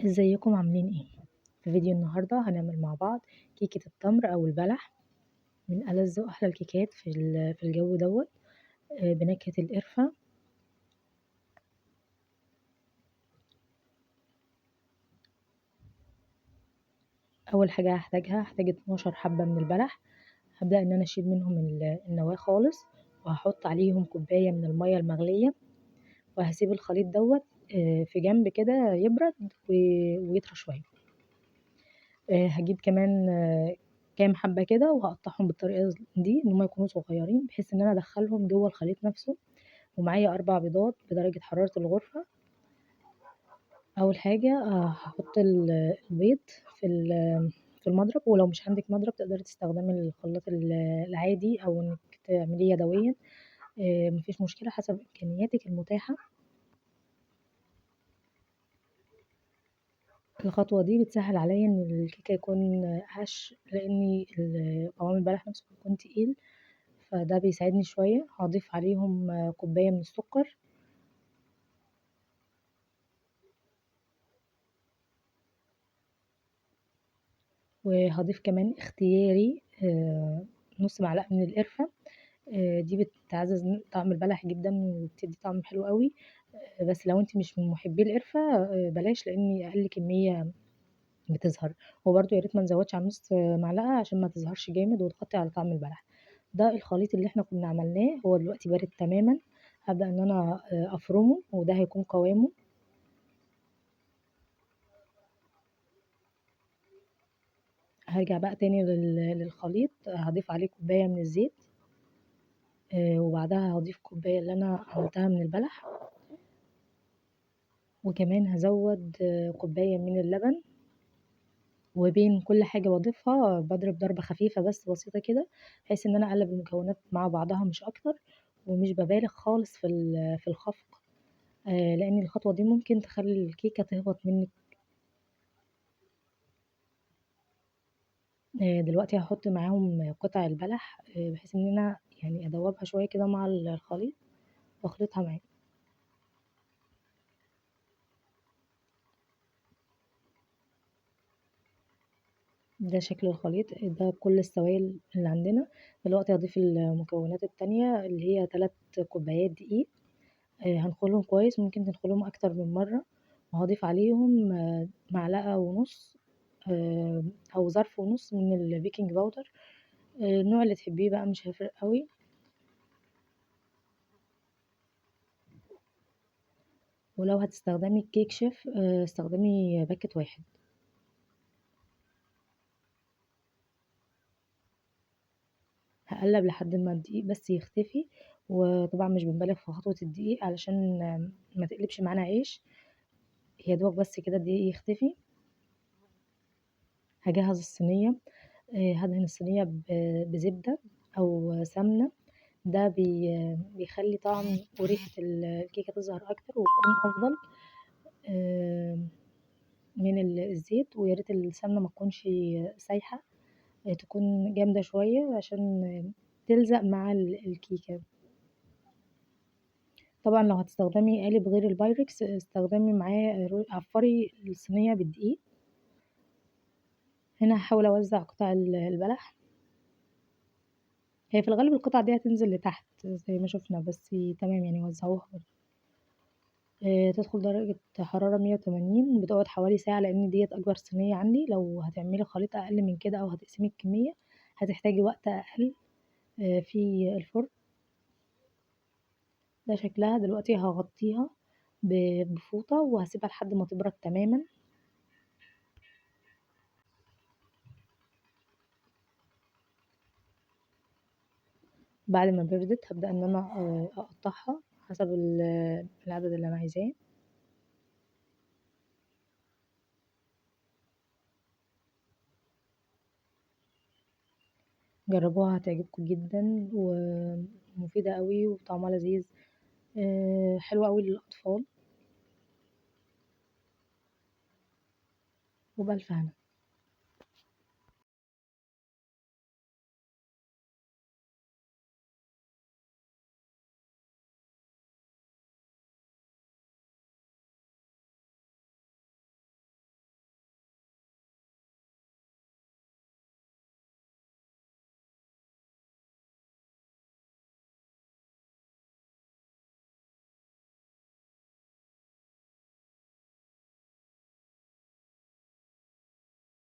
ازيكم عاملين ايه؟ في فيديو النهارده هنعمل مع بعض كيكة التمر او البلح، من ألذ واحلى الكيكات في الجو دوت، بنكهة القرفة. اول حاجة هحتاج 12 حبة من البلح. هبدأ ان انا اشيل منهم النواة خالص، وهحط عليهم كوباية من المية المغلية، وهسيب الخليط دوت في جنب كده يبرد ويطرى شوية. هجيب كمان كام حبة كده وهقطعهم بالطريقة دي ان هم يكونوا صغيرين، بحيث ان انا ادخلهم جوه الخليط نفسه. ومعايا 4 بيضات بدرجة حرارة الغرفة. اول حاجة، هحط البيض في المضرب، ولو مش عندك مضرب تقدري تستخدمي الخلاط العادي او انك تعمليه يدويا، مفيش مشكلة حسب امكانياتك المتاحة. الخطوة دي بتسهل عليا ان الكيكة يكون هش، لان قوام البلح نفسه بيكون تقيل، فده بيساعدني شوية. هضيف عليهم كوباية من السكر، وهضيف كمان اختياري نص معلقة من القرفة. دي بتعزز طعم البلح جدا وبتدي طعم حلو قوي، بس لو انت مش من محبي القرفة، بلاش، لان اقل كمية بتظهر. وبرده يا ريت ما نزودش عن نص معلقة عشان ما تظهرش جامد وتغطي على طعم البلح. ده الخليط اللي احنا كنا عملناه، هو دلوقتي بارد تماما. هبدأ ان انا افرمه، وده هيكون قوامه. هرجع بقى تاني للخليط، هضيف عليه كوباية من الزيت، وبعدها هضيف كوباية اللي انا عملتها من البلح، وكمان هزود كوباية من اللبن. وبين كل حاجة بضيفها بضرب ضربة خفيفة بس بسيطة كده، بحيث ان انا اقلب المكونات مع بعضها مش اكتر، ومش ببالغ خالص في الخفق، لان الخطوة دي ممكن تخلي الكيكة تهبط منك. دلوقتي هحط معاهم قطع البلح، بحيث ان انا ادوبها شوية كده مع الخليط واخلطها معاه. ده شكل الخليط، ده كل السوائل اللي عندنا. دلوقتي هضيف المكونات التانية اللي هي 3 كوبايات دقيق، هنخلهم كويس، ممكن تنخلهم اكتر من مرة. وهضيف عليهم معلقة ونص، او ظرف ونص من البيكنج باودر، النوع اللي تحبيه بقى مش هيفرق قوي. ولو هتستخدمي الكيك شيف، استخدمي باكت واحد. هقلب لحد ما الدقيق بس يختفي، وطبعا مش بنبالغ في خطوة الدقيق علشان ما تقلبش معانا عيش، يا دوبك بس كده الدقيق يختفي. هجهز الصينية، هدهن الصينية بزبدة أو سمنة، ده بيخلي طعم وريحة الكيكة تظهر أكتر وتكون أفضل، من الزيت. ويا ريت السمنة ما تكونش سايحة، تكون جامدة شوية عشان تلزق مع الكيكة. طبعا لو هتستخدمي قالب غير البايركس استخدمي معاه عفري الصينية بالدقيق. هنا هحاول اوزع قطع البلح، هي في الغالب القطع دي هتنزل لتحت زي ما شفنا، بس تمام وزعوها برضه. تدخل درجة حرارة 180، بتقعد حوالي ساعة لأن ديت أكبر صينية عندي. لو هتعملي خليط أقل من كده أو هتقسمي الكمية هتحتاجي وقت أقل، في الفرن. ده شكلها دلوقتي. هغطيها بفوطة وهسيبها لحد ما تبرد تماما. بعد ما بردت هبدأ ان انا، اقطعها حسب العدد اللي انا عايزاه. جربوها هتعجبكم جدا ومفيدة قوي وطعمها لذيذ، حلوة قوي للأطفال. وبألف هنا.